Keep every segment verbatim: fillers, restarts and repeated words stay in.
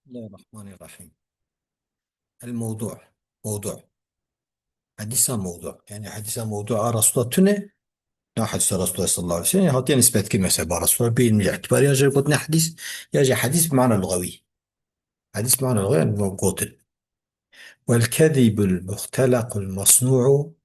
Bismillahirrahmanirrahim. El mewdu'. Mewdu'. Hedîsa mewdu'. Yani hedîsa mewdu' a Resulullah tune. Na hedîsa Resulullah sallallahu aleyhi ve sellem. Hatiye nisbet ki mesela ba Resulullah. Bir ilmi itibarî ya jê gotine hedîs. Ya jê hedîs bi mana lugawi. Hedîs bi mana lugawi yani gotin. Vel kezibul muhtelaqul masnu'u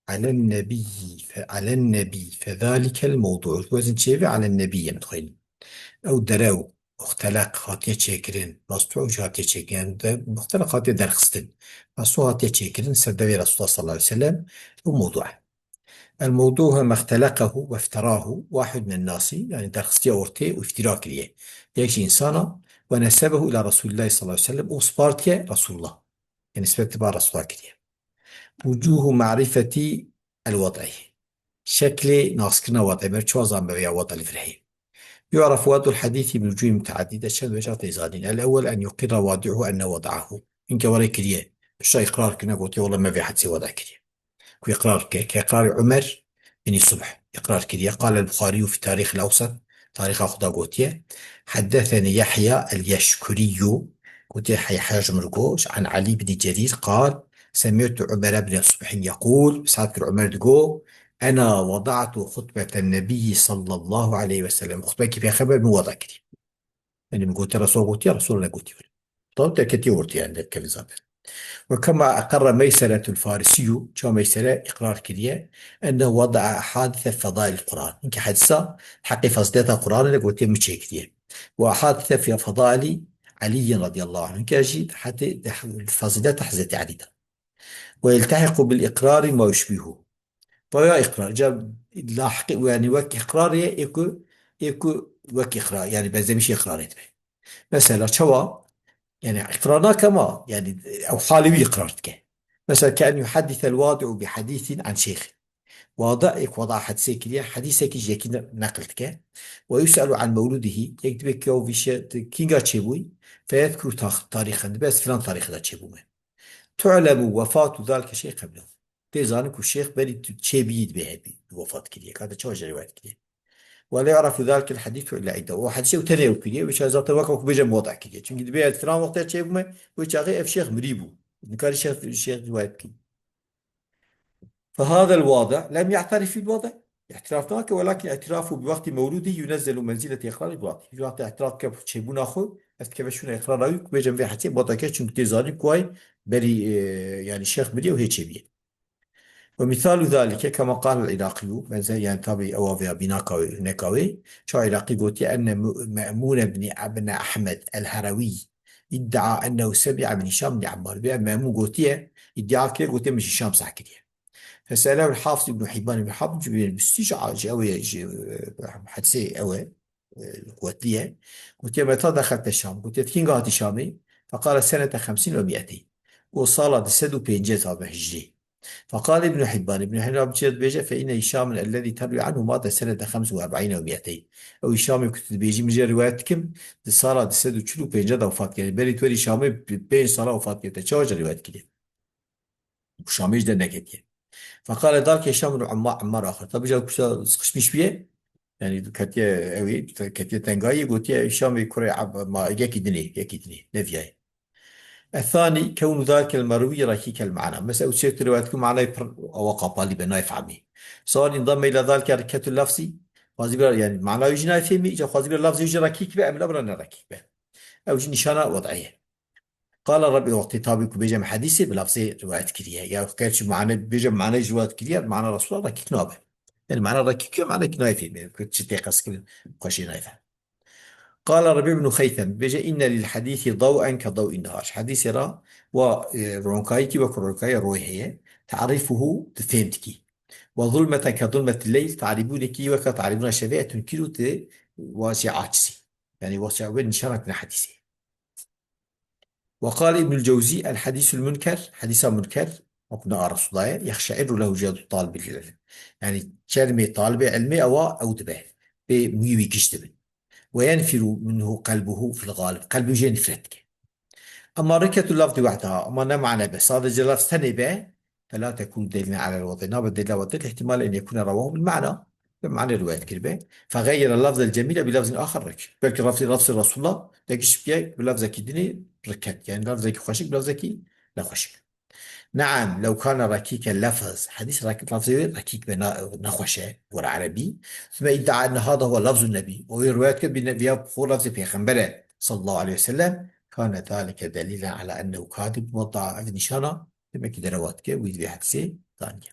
alen nebiyyi fe, alen nebiyyi fezalikel mewdu'u. Wezin çêvê alen nebiyyi em dixwînin. Ew derew, muxteleq hatiye çêkirin, masnu' jî hatiye çêkirin. Yani de, muxteleq hatiye derxistin. Masnu' hatiye çêkirin, ser devê Resulullah sallallahu aleyhi ve sellem, ew mewdu' e. El mewdu' huve mexteleqehu ve ifterahu wahid minen nasi, yani derxistiye ortê û iftira kiriye. Yek ji insana ve nesebehu ila Resulullah sallallahu aleyhi ve sellem, û spartiye Resulullah. Yani nisbet ba Resulullah kiriye. Wucuhu ma'rifeti el-wad'i. Şeklê naskirina wad'ê, me çawa zan be ya wad'a li vir heye. Yu'raf wad'ul hadîsi bi wucuhin muteaddide, çend wêca tê zanîn. El-ewwel en yuqirra wadi'uhu enne wada'ahu. Hinke were kiriye. Pişta iqrar kirine gotiye, wela me vê hedîsê wada kiriye. Ku iqrar ke, ke iqrarê Umer bin Subh iqrar kiriye. Qal el-Buxarî fi Tarîx el-Ewsat, tarîxa xwe da gotiye. Heddeseni Yahya el-Yeşkurî, gotiye Yahya ji min re got, an Elî bin Cerîr qal, semi'tu Umer bin Subhin yeqûl, sehd kir Umer digo, ena wada'tu xutbeten nebiyyi sallallahu aleyhi ve sellem, xutbekî pêxember min wada kiriye. Yani min gotiye Resul gotiye, Resul negotiye. Tabi te ketiye ortaya yani, kevin zaten. Ve kema eqerre Meyseretul Farisiyu, ça Meysere iqrar kiriye, enne wada'a ahadise fedail Kur'an. Hinke hedîsa heqê fazileta Kur'anê de gotiye min çêkiriye. Ve ahadise fi fedaili Aliyyin radiyallahu anh. Hinke jî hetê de fazileta Hazreti Elî de. Ve yeltehiqu bil iqrari ma yushbihu. Paya iqrar. Ca lahiqî, yani wek iqrar ye, ê ku, ê ku wek iqrar, yani benzemişê iqrarê dibe. Mesela çawa? Yani iqrar nake ma, yani ew halê wî iqrar dike. Mesela ke en yuhaddisel wadi'u bi hadisin an şeyxin. Wada ê ku wada hedîsê kiriye, hedîsekî ji yekî ne-, neqil dike. Ve yus'elu an mewludihi, yek dibe ke ew vî şe-, kînga çêbûyî, feyezkuru ta-, tarîxen, dibe ez filan tarîxê de çêbûme. Tu'lemu wefatu zalike şeyh qeblehu. Tê zanîn ku şêx berî tu çêbîyî dibê hebî, wefat kiriye. Ka te çawa jê rivayet kiriye? Ve la yu'rafu zalikel hadîsu illa indehu. O hedîsê ew tenê ew kiriye, wê çawa zaten weka ku bêje wada kiriye. Çimkî dibê ez filan wextê çêbûme, wê çaxê ev şêx mirî bû. Nikarî şêx, şêx rivayet bikî. Fehadel wadi' lem ya'terif bil wadi'. Îtiraf nake, welakin îtirafu bi wextî mewlûdî yunezzelu menzîlete îqrarî bi wadi'. Ji wextê îtiraf dike çêbûna xwe, ez dikeve şûna îqrara wî, ku bêjim vê hedîsê wada kir, çimkî tê zanîn ku ay berî, e, yani şêx miriye û hê çêbûye. Ve misalu zalike kema qal el-Iraqî, benzer yani tabi ewa veya bînaka wê, neka wê, ça Iraqî gotiye enne Mu-, Me'mûn ibn, ibn Ahmed el-Herawî iddia ennehu semi'a min Hişam ibn Ammar. Vê Me'mûn gotiye, îdia kiriye, gotiye min ji Hişam seh kiriye. Feselehu el-Hafiz ibn Hibban, ibn Hibban ji, ji, ji, ew ê ji, e, hedîsê ew ê, e, quwetlî ye. Gotiye, meta dexelte Şam? Gotiye, kînga hatî Şamê? Feqale senete xemsîn ve mi'etey. O sala di sed û pêncî hatime hicrî. Feqale Ibn Hibban, Ibn Hibban çi dibêje, fe inne Hişamen ellezî terwî anhu mate senete xems ve erb'îne ve mi'etey. Ew Hişamê ku tu dibêjî min jê rivayet dikim, di sala di sed û çil û pêncî de wefat kiriye. Berî tu werî Şamê bi pênc sala wefat kiriye. Te çawa jê rivayet kiriye? Û Şamê jî derneketiye. Feqale dalke Hişam ibn Umma-, Ammar axir. Tabi ca kuşa sıkışmış bûye. Yani ketiye ew ê, ketiye tengayî, gotiye Hişamê kurê Ab-, ma yekî dinê, yekî dinê, neviyayê. Ethani, kewnu zalikel merwî rekîkel mana. Mesela ew çêtir rivayet ku manayê pir awa qapalî be, nayê fehmî. Sewal indame ila zalike riketul lafzî, xwazî bira, yani mana wî jî nayê fehmî, îca xwazî bira lafzê wî jî rekîk be, em la bira ne rekîk be. Ew jî nîşana wed'ê ye. Qala Rebî wextê tabî ku bêje min hedîsê bi lafzê rivayet kiriye. Ya ger çi mane bêje mane ji rivayet kiriye, mana Resulullah rekîk nabe. Yani mana rekîk ye, mana ki nayê fehmê. Ku çi tê qeskirin, xweşê nayê fehmê. Qala Rebî ibn Xeysem, bêje, inne lil hadîsî daw'en ke daw'in nehar. Hedîsê ra wa, e, ronkayî ki wek ronkayî royê heye. Ta'rifuhu, tu fêm dikî. Wa zulmeten ke zulmetil leyl, ta'rîbûnekî weke ta'rîbûna şevê ye, tunkîru, tu wa jê acizî. Yani wa jê nîşana kine hedîsê. Ve qal Îbnul Cewzî, el hadîsul munker, hedîsa munker, wekû ne a Resûlê ye, yexşe'irru lehu cildû talibîl ilm. Yani çermê talibê ilmê ewa ew dibe. Bê mûyî wî giş dibin. Ve yenfiru minhu qelbuhu fil galib. Qelbê jê nifret dike. Ema riketu lafzî wehdeha, ema ne mane be, sadece lafz tenê be, fela tekûn delîlen alel wed'i. Nabe delîla wed'i, ihtimal en yekûne rewahu bil mana. Bi mane rivayet kiribe. Fegayyere lafzel cemîle bi lafzin axar rek. Belki lafzê, lafzê Resulullah Te giş bike bi lafzekî dinê riket. Yani lafzekî xweşik, bi lafzekî nexweşik. نعم، لو كان ركيك اللفظ. Hadîs rak-, lafzê wê rekîk be na-, nexweş e, gora erebî. ثم ادعى أن هذا هو لفظ النبي. O wê riwayet kir bi ne-, viya xwe lafzê pêxembere sallallahu aleyhi ve sellem. كان ذلك دليلا على أنه كاذب مدعى. Ev nîşana demek ki derewa dike, wî divê hedisê zaniye.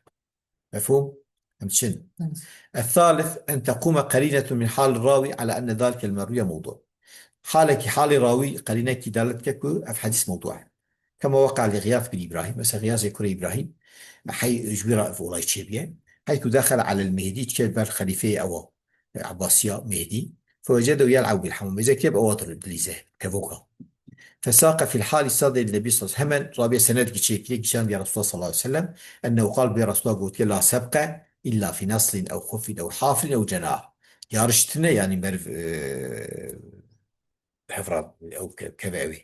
Mefhûm? Em çin. Evet. الثالث أن تقوم قرينة من حال الراوي على أن ذلك المروي موضوع. Halekî halê rawî qerînekî delalet dike ku ev hedîs mewdû e. كما وقع لغياث بن إبراهيم. Mesela Xiyasê kurê Îbrahîm, hey ji wî re ev olay çêbûye. حيث دخل على المهدي, dike ber xelîfeyê ewa, Ebasiya Mehdî. فوجده يلعب بالحمام. Mêze kiriye bi ewa dilîze, kevoka. فساق في الحال صدر النبي صلى الله عليه وسلم. Hemen rabiye sened giçê kiriye, gişandiye Resulullah sallallahu aleyhi ve sellem. أنه قال, bê Resulullah gotiye, لا سبق إلا في نصل أو خف أو حافر أو جناح. Yarış tine, yani meriv, e, hevra ew ke-, keve ew ê,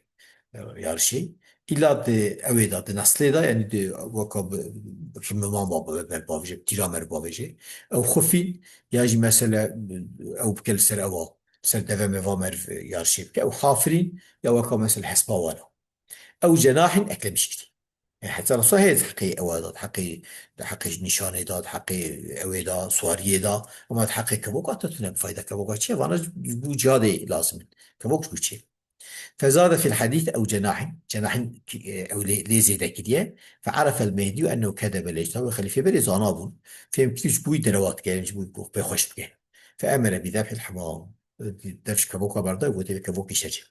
e, yarişê. Îla di ewê de, di neslê de, yani di weka bi, bi rimiman ba bi, ber bavêje, bi tîra mer bavêje. Ew xufîn, ya jî mesele, ew bike li ser ewa, ser deve meva mer, e, yarişê bike. Ew hafirîn, ya weka mesele hespa wana. Ew cenahîn eklemiş kirî. E, heta Resul heye di heqê ewa da, di heqê, di heqê nîşanê da, di heqê ewê da, swariyê da, ama di heqê kevoka te tune bi fayda. Kevoka çi ye? Vana ji bo cihadê lazim in. Kevok ji bo çi? فزاد في الحديث أو جناح، جناح، e, ew lê, lê zêde kiriye. فعرف المهدي أنه كذب ليش. Tabi xelîfê berê zana bûn. Fêm kirî ji bo wî derewa dike, yani ji bo pê xweş bike. فأمر بذبح الحمام. Dev ji kevoka berda, gote kevokî şerê.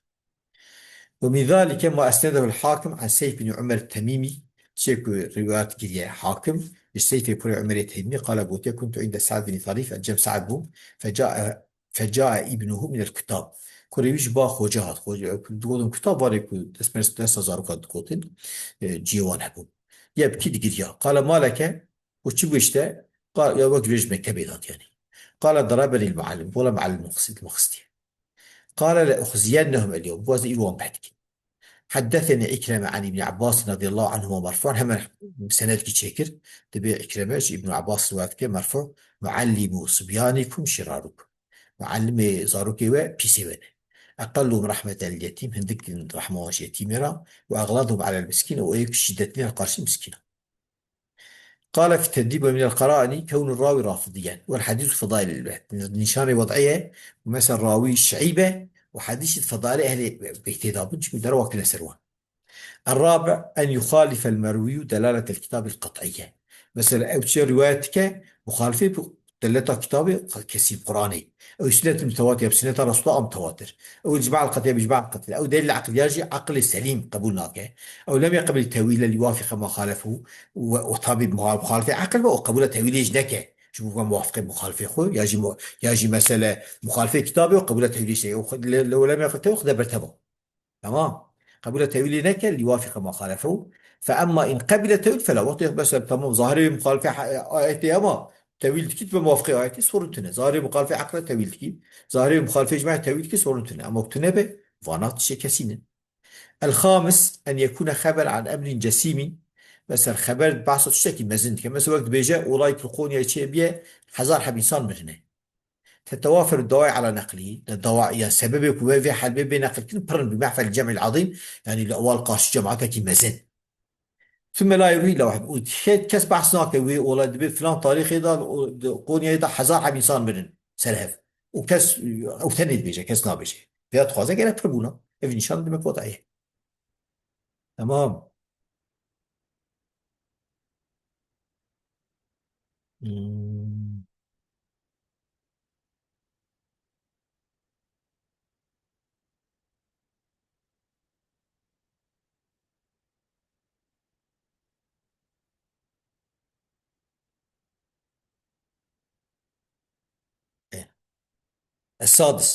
ومن ذلك ما أسنده الحاكم عن سيف بن عمر التميمي. Çê ku rivayet kiriye Hakim, ji Seyfê kurê Umerê Temîmî, قال, gotiye, كنت عند سعد بن طريف, ez cem Sa'd bûm, فجاء، فجاء ابنه من الكتاب. Kurê wî ji ba xoca hat, xoca, digotin kutab, varê ku destmers-, desta zarokan digotin, e, cihê wan hebû. Yebkî, digiriya. قال ما لك, û çi bû işte? قال, ya wek ji mektebê de hat yani. قال ضربني المعلم, gola muallim min xist-, min xistiye. قال لأخزينهم اليوم. Bixwazin îro wan behs dikin. حدثني عكرمة عن ابن عباس رضي الله عنهما مرفوعا. Hemen senedkî çêkir. Dibê Îkreme ji Îbn Abbas riwayet dike, merfû: معلمو صبيانكم شراركم. Muallimê zarokê we pîsê we ne. أقلهم رحمة لليتيم, hindik rehma wan ji yetîmê re, وأغلظهم على المسكين, û ê ku şîdetî ne li qarşî miskîna. قال في التأديب: ومن القرائن كون الراوي رافضيا والحديث فضائل أهل البيت. Nîşanê wed'î ye, û mesela rawî şiî be û hedîsî di fedaîlê ehlê beytê de bin, çimkî derewa kine ser wan. الرابع أن يخالف المروي دلالة الكتاب القطعية. Mesela ew çi rivayet dike, muxalifê bi deleta kitabê kesî, Qur'anê. Ew sünnet mutewatir, ya bi sünneta Resulullah a mutewatir. Ew icma el-qet'î, ya bi icma el-qet'î. Ew delîl eqlî, ya jî eqlê selîm qebûl nake. Ew lem yeqbil tewîle liyuwafiqe ma xalefu, û, û tabî muha-, muxalifê eqil be, û qebûla tewîlê jî neke. Ji bo muwafiqê muxalifê xwe, ya jî mu-, ya jî mesele muxalifê kitabê û qebûla tewîlê jî neke. Ew xwe le-, le-, lem yeqbil tewîl xwe de berteva. Tamam. Qebûla tewîlê neke, liyuwafiqe ma xalefu. Fe emma in qebile tewîl fela. Wextê mesela, tamam, zahirê muxalifê ha-, ayetê, ama tewîl dikî, dibe muwafiqê ayetê, sorun tune. Zahirê muxalifê eqle tewîl dikî. Zahirê muxalifê icma tewîl dikî, sorun tune. Ama tune be, vana tiştê kesî ne. الخامس أن يكون خبر عن أمر جسيم. Mesela xeber behsa tiştekî mezin dike. Mesela wek dibêje, olay li Qonyayê çêbiye, hezar heb însan mirine. تتوافر الدواعي على نقله. Li dawa-, ya sebebê ku wê vê helbê bê neqilkirin pir in, bi mehfel cem'il azîm, yani li ewal qarşî cematekî mezin. ثم لا يروي إلا واحد. Û kes, kes behs nake wê olay, dibê filan tarîxê de, o, di Qonyayê de hezar heb însan mirin ser hev. Û kes, ew tenê dibêje, kes nabêje. Vêya dixwaze gere pir bûna. Ev nîşan demek wed'î ye. Tamam. Hmm. Eh. السادس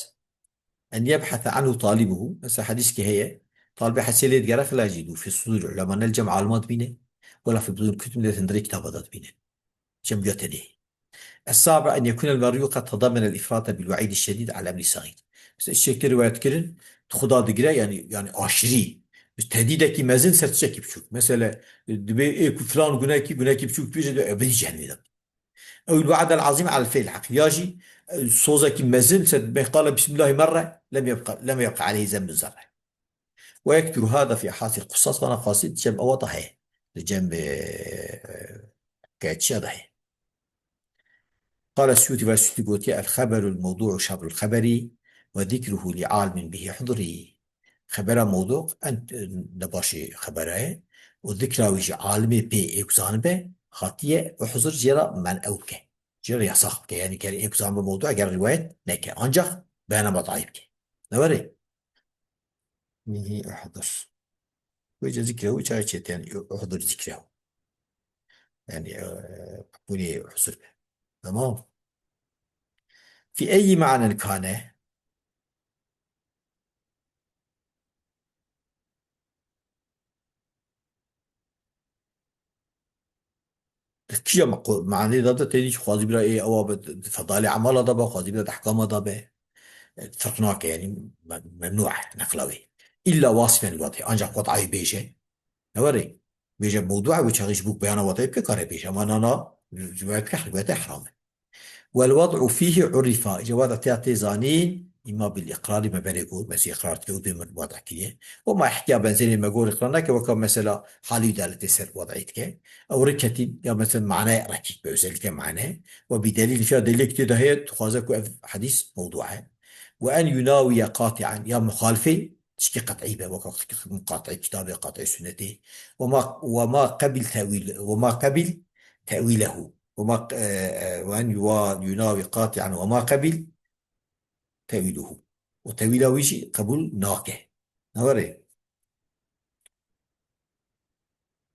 أن يبحث عنه طالبه. Mesela hedîskî heye, talibê hedîsê lê digere, فلا يجده في صدور العلماء, ne li cem alima dibîne, ولا في بطون الكتب, ne di hundirê kitaba de dibîne. Cem ya tenê. السابع أن يكون المروي قد تضمن الإفراط بالوعيد الشديد على الأمر الصغير. Mesela tiştekî rivayet kirin, di xwe de digire, yani, yani aşirî. Tehdîdekî mezin ser tiştekî biçûk. Mesela, dibê ê ku filan gunekî, gunekî biçûk dibêje, dibê ebedî cehennemê de. أو الوعد العظيم على الفعل الحقير. Ya jî Sozekî mezin, se me qala Bismillahî merre, lem yebqa, lem yebqa aleyhî zembun zerre. Ve yekthuru hada fî ahadîsîl qusas, vana qasî di cem ewa de heye. Di cem, e, hikayetçiya de heye. Qala Suyutî, ve Suyutî gotiye, "El xeberul mewdû'u şerrul xeberi ve zikruhu li alimin bihî hudurî." Xebera mewdû en, e, nebaşê xebera ye û zikra wî jî alimê pê ê ku zanibe hatiye û huzur jê re men'ew bike. Jê re yasax bike. Yanî ger ê ku zanibe mewdû, ger rîwayet neke. Ancak beyana me dayî bike. Ne were? Bihî hudûr. Wê cî zikrehu çaye çêt, yanî hudûr zikrehu. Yanî, e, qebûlê huzur be. Tamam. Fi eyyi ma'nen kane? Kîja me-, qo-, manê de de têdî xwazî bira ê ewa be di, di fedalê emala de be, xwazî bira di ehkama de be. E, ferq nake, yanî me-, memnû e neqla wê. Îlla wasfen wadî, ancak qet'ayî bêje. Ne were? Bêje mewdû e, wê çaxî ji bo beyana wadayê bike kare bêje. Ama nana, rivayet bike, rivayet ihram e. Wel wad'u fîhî urifa. Îca wada tê tê zanîn, îma bil iqrarî me berê got, mesî iqrar dike û bê min wada kiriye. Û ma ihtiya benzerî me got iqrar neke, weka mesela halî daletê ser wad'ê dike. Ew riketîn, ya mesela manaya rekîk be, özellikle mane. Ve bi delîl, ya delîlek tê de heye, dixwaze ku ev hadîs mewdû e. Ve en yunawiye qati'an, ya muxalifê tişkî qet'î be, weka muqat'î kitabê, qat'î sünnetê. Ve ma, ve ma qebil tewîl, ve ma qebil tewîlehu. Ve ma, e, e, ve en yuwa-, yunawi qati'an ve ma qebil tewîluhu. Û tewîla wî jî qebûl nake. Ne were?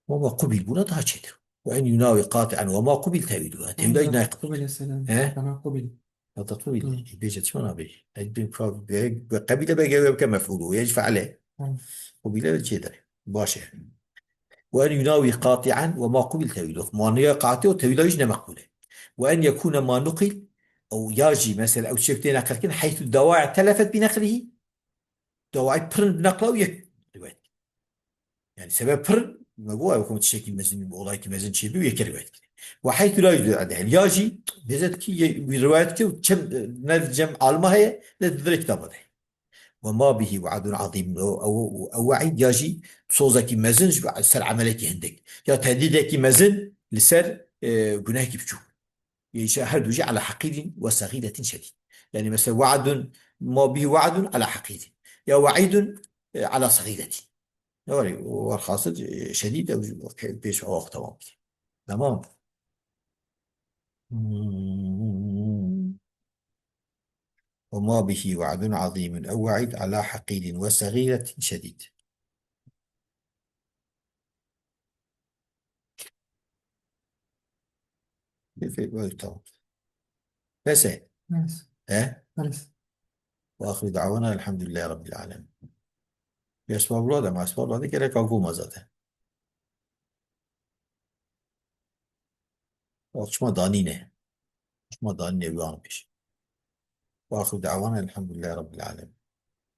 Ve ma qubîl bûna daha çêtir. Ve en yunawi qati'an ve ma qubîl tewîluhu. Tewîla jî nayê qebûl. Qubîle selam. He? Ve ma qubîl. Heta qubîl. Hı. Bêje çima nabêjî? Ey bin ka-, be-, be-, qebîle be geve bike mef'ûl û yec fe'le. Hı. Qubîle çêtir. Baş e. Ve en yunawi qati'an ve ma qubîl tewîluhu. Manaya qatî û tewîla jî ne meqbûl e. Ve en yekûne ma nuqil, ew ya jî mesela ew tiştek tê neqil kirin, heythu dewaya telefet bi neqlihî. Dewayî pirin bi neqla û yek rivayet. Yani sebep pir, me got, ew ku tiştekî mezin, olayekî mezin çêbî û yekê rivayet kir. Ve heythu la yucadu edel. Ya jî, bezet ki ye-, rivayet kir û çem, ne cem alma heye, ne di dirê kitaba de. Ve ma bihi we'dun azîm. Ew, ew, ew we'îd ya jî sozekî mezin ji ser emelekî hindik. Ya tehdîdekî mezin li ser, e, gunehekî biçûk. Yê jî her du jî ala heqîrin ve sexîretin şedîd. Yani mesela we'dun, ma bihi we'dun ala heqîrin. Ya we'îdun, e, ala sexîretin. Ne were, werhasil, e, şedîd ew pêş ewa xwe temam bike. Tamam. Hmm. Ve ma bihi we'dun azîmun ew we'îd ala heqîrin ve sexîretin şedîd. Peki, böyle tamam. Neyse. Neyse. He? Neyse. Ve ahiru da'vana elhamdülillahi rabbil alemin. Bir esbab la da, ma esbab la da gerek agoma zaten. O çima danîne. Çima danîne, wî an pêş. Ve ahiru da'vana elhamdülillahi rabbil alemin.